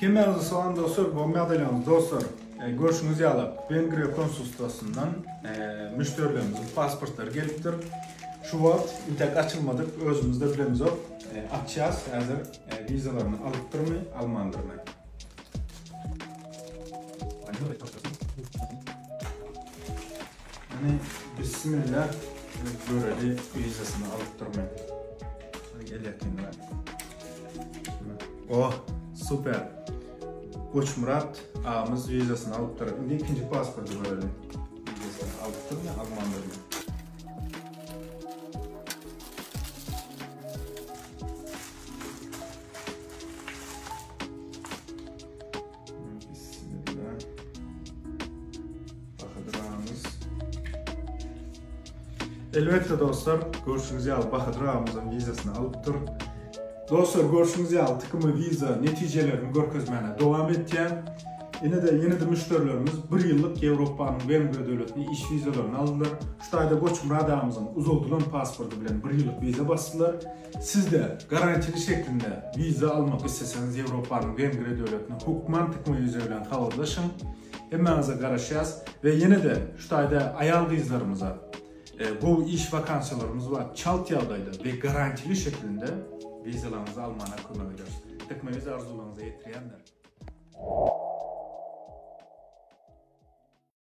Hemmäňize salam dostlar, gowy ýagdaýlaryňyz dostlar. Görşüňiz ýaly, Wengriýa konsulstwasyndan müşderilerimiziň pasportlary gelipdir. Şu wagt intäk açylmadyk, özümiz-de bilemizok. Açýas häzir wizalaryny alypdyrmy, almandyrmy. Ýani bismillah göreli wizasyny alypdyrmy. Gel ýakynrak. Oh, super. Goçmyrat agamyz wizasyny alypdyr. Indi ikinji pasporty göreli. Wizasyny alypdyrmy, almandyrmy? Bismillah. Bahadyr agamyz. Elbetde dostlar, görşüňiz ýaly Bahadyr agamyzyň wizasyny alypdyr. Dostlar, görşüňiz ýaly TKM wiza netijelerini görkezmäne dowam etýän. Ine-de ýene-de müşderilerimiz bir ýyllyk Ýewropanyň Wengriýa döwletine iş wizalaryny aldylar. Şu taýda Goçmyrat agamyzyň uzaldylan pasporty bilen bir ýyllyk wiza basdylar. Sizde garantili şeklinde wiza almak isleseňiz Ýewropanyň Wengriýa döwletine hukman tikme wiza bilen habarlaşyň. Hemmäňize garaşýas we ýene-de şu taýda aýal gyzlarymyza gowy iş wakansiýalarymyz bar çalt ýagdaýda we garantili şeklinde wizalaryňyzy almana kömek ederis. Tikme wiza arzuwlaryňyza ýetirýändir.